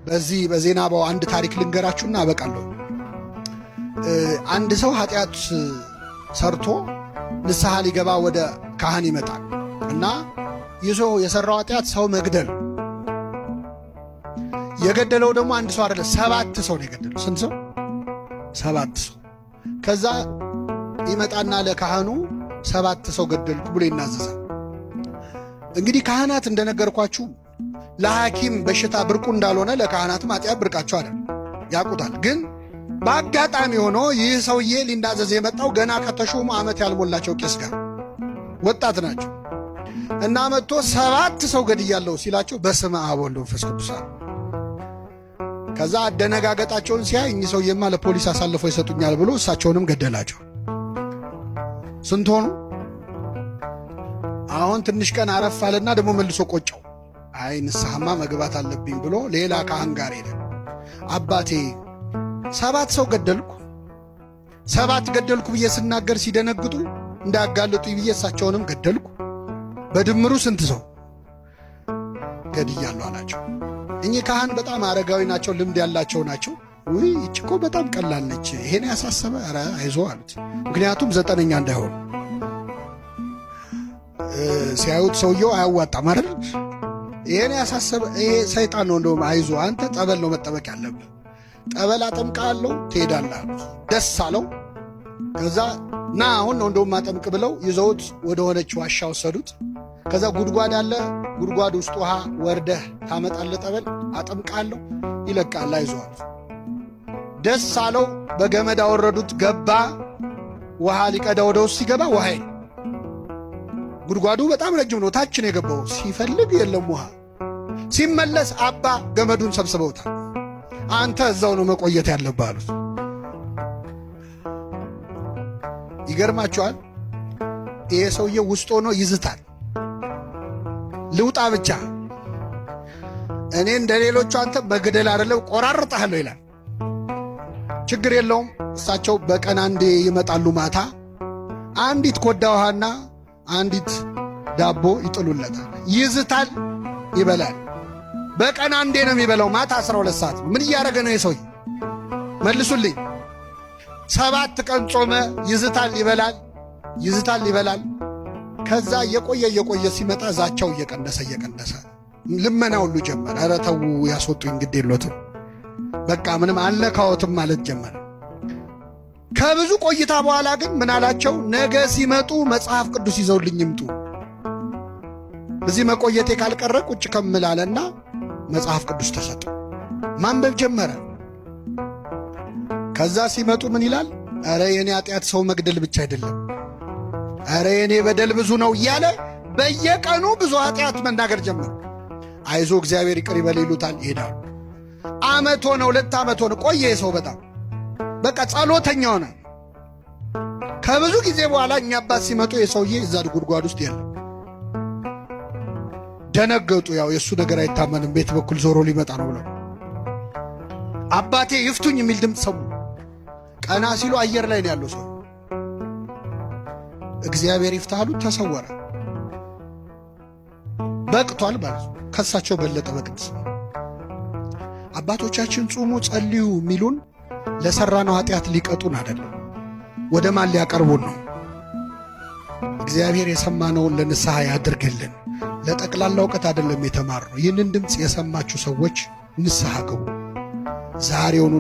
በዚህ በዜና አበው አንድ ታሪክ ልንገራችሁና አበቃለሁ። አንድ ሰው ኃጢአት ሰርቶ ንስሐ ሊገባ ወደ ካህን ይመጣል እና ይህ ሰው የሰራው ኃጢአት ሰው መግደል። የገደለው ደግሞ አንድ ሰው አይደለም፣ 7 ሰው ነው የገደለው። ስንት ሰው? 7 ሰው። ከዛ ይመጣና ለካህኑ 7 ሰው ገደልኩ ብሎ ይናዘዛል። እንግዲህ ካህናት እንደነገርኳችሁ ለሐኪም በሽታ ብርቁ እንዳልሆነ ለካህናትም ኃጢአት ብርቃቸው አይደለም፣ ያውቁታል። ግን በአጋጣሚ ሆኖ ይህ ሰውዬ ሊናዘዝ የመጣው ገና ከተሾሙ ዓመት ያልሞላቸው ቄስ ጋር፣ ወጣት ናቸው እና መጥቶ 7 ሰው ገድያለሁ ሲላቸው በስመ አብ ወወልድ ወመንፈስ ቅዱስ አሉ። ከዛ አደነጋገጣቸውን ሲያይ እኚህ ሰውዬማ ለፖሊስ አሳልፈው ይሰጡኛል ብሎ እሳቸውንም ገደላቸው። ስንት ሆኑ? አሁን ትንሽ ቀን አረፍ አለና ደግሞ መልሶ ቆጨው። አይ ንስሐማ መግባት አለብኝ ብሎ ሌላ ካህን ጋር ሄደ። አባቴ 7 ሰው ገደልኩ፣ 7 ገደልኩ ብዬ ስናገር ሲደነግጡ እንዳያጋልጡኝ ብዬ እሳቸውንም ገደልኩ። በድምሩ ስንት ሰው ገድያለሁ አላቸው። እኚህ ካህን በጣም አረጋዊ ናቸው፣ ልምድ ያላቸው ናቸው። ውይ ይህች እኮ በጣም ቀላል ነች፣ ይሄን ያሳሰበ ኧረ አይዞህ አሉት። ምክንያቱም 9ኛ እንዳይሆኑ ሲያዩት ሰውየው አያዋጣም አይደል? ይሄን ያሳሰበ ይሄ ሰይጣን ነው። እንደውም አይዞህ አንተ ጠበል ነው መጠበቅ ያለብህ፣ ጠበል አጠምቅሃለሁ ትሄዳለህ አሉት። ደስ አለው። ከዛ ና አሁን ነው እንደውም አጠምቅ ብለው ይዘውት ወደ ሆነች ዋሻ ወሰዱት። ከዛ ጉድጓድ አለ፣ ጉድጓድ ውስጥ ውሃ ወርደህ ታመጣለህ፣ ጠበል አጠምቅሃለሁ፣ ይለቃል፣ አይዞህ አሉት። ደስ አለው። በገመድ አወረዱት፣ ገባ። ውሃ ሊቀዳ ወደ ውስጥ ሲገባ ውሃ የለም። ጉድጓዱ በጣም ረጅም ነው፣ ታች ነው የገባው። ሲፈልግ የለም ውሃ። ሲመለስ አባ ገመዱን ሰብስበውታል። አንተ እዛው ነው መቆየት ያለብህ አሉት። ይገርማችኋል፣ ይሄ ሰውዬ ውስጥ ሆኖ ይዝታል። ልውጣ ብቻ እኔ እንደ ሌሎቹ አንተ መግደል አይደለም ቆራርጥሃለሁ ይላል። ችግር የለውም። እሳቸው በቀን አንዴ ይመጣሉ። ማታ አንዲት ኮዳ ውሃና አንዲት ዳቦ ይጥሉለታል። ይዝታል፣ ይበላል። በቀን አንዴ ነው የሚበላው፣ ማታ 12 ሰዓት ነው። ምን እያደረገ ነው የሰውዬ? መልሱልኝ። 7 ቀን ጾመ። ይዝታል፣ ይበላል፣ ይዝታል፣ ይበላል። ከዛ እየቆየ እየቆየ ሲመጣ ዛቻው እየቀነሰ እየቀነሰ ልመና ሁሉ ጀመረ። ኧረ ተው ያስወጡኝ፣ ግድ የሎትም በቃ ምንም አልነካዎትም ማለት ጀመረ። ከብዙ ቆይታ በኋላ ግን ምን አላቸው? ነገ ሲመጡ መጽሐፍ ቅዱስ ይዘውልኝ ይምጡ፣ እዚህ መቆየቴ ካልቀረ ቁጭ ከምላለና መጽሐፍ ቅዱስ ተሰጠ። ማንበብ ጀመረ። ከዛ ሲመጡ ምን ይላል? ኧረ የኔ ኃጢአት ሰው መግደል ብቻ አይደለም፣ ኧረ የኔ በደል ብዙ ነው እያለ በየቀኑ ብዙ ኃጢአት መናገር ጀመረ። አይዞ እግዚአብሔር ይቅር ይበል ይሉታል፣ ይሄዳሉ። ዓመት ሆነ፣ 2 ዓመት ሆነ፣ ቆየ ሰው በጣም በቃ ጸሎተኛ ሆነ። ከብዙ ጊዜ በኋላ እኛ አባት ሲመጡ የሰውዬ እዛ ጉድጓድ ውስጥ የለም። ደነገጡ። ያው የእሱ ነገር አይታመንም፣ ቤት በኩል ዞሮ ሊመጣ ነው ብለው አባቴ ይፍቱኝ የሚል ድምፅ ሰሙ። ቀና ሲሉ አየር ላይ ነው ያለው ሰው። እግዚአብሔር ይፍታህ አሉት፣ ተሰወረ። በቅቷል ማለት ነው። ከሳቸው በለጠ በቅድስና። አባቶቻችን ጹሙ ጸልዩ የሚሉን ለሰራነው ኃጢአት ሊቀጡን አይደለም፣ ወደ ማን ሊያቀርቡን ነው። እግዚአብሔር የሰማነውን ለንስሐ ያድርግልን። ለጠቅላላ እውቀት አይደለም የተማርነው። ይህንን ድምፅ የሰማችሁ ሰዎች ንስሐ ግቡ ዛሬውኑ።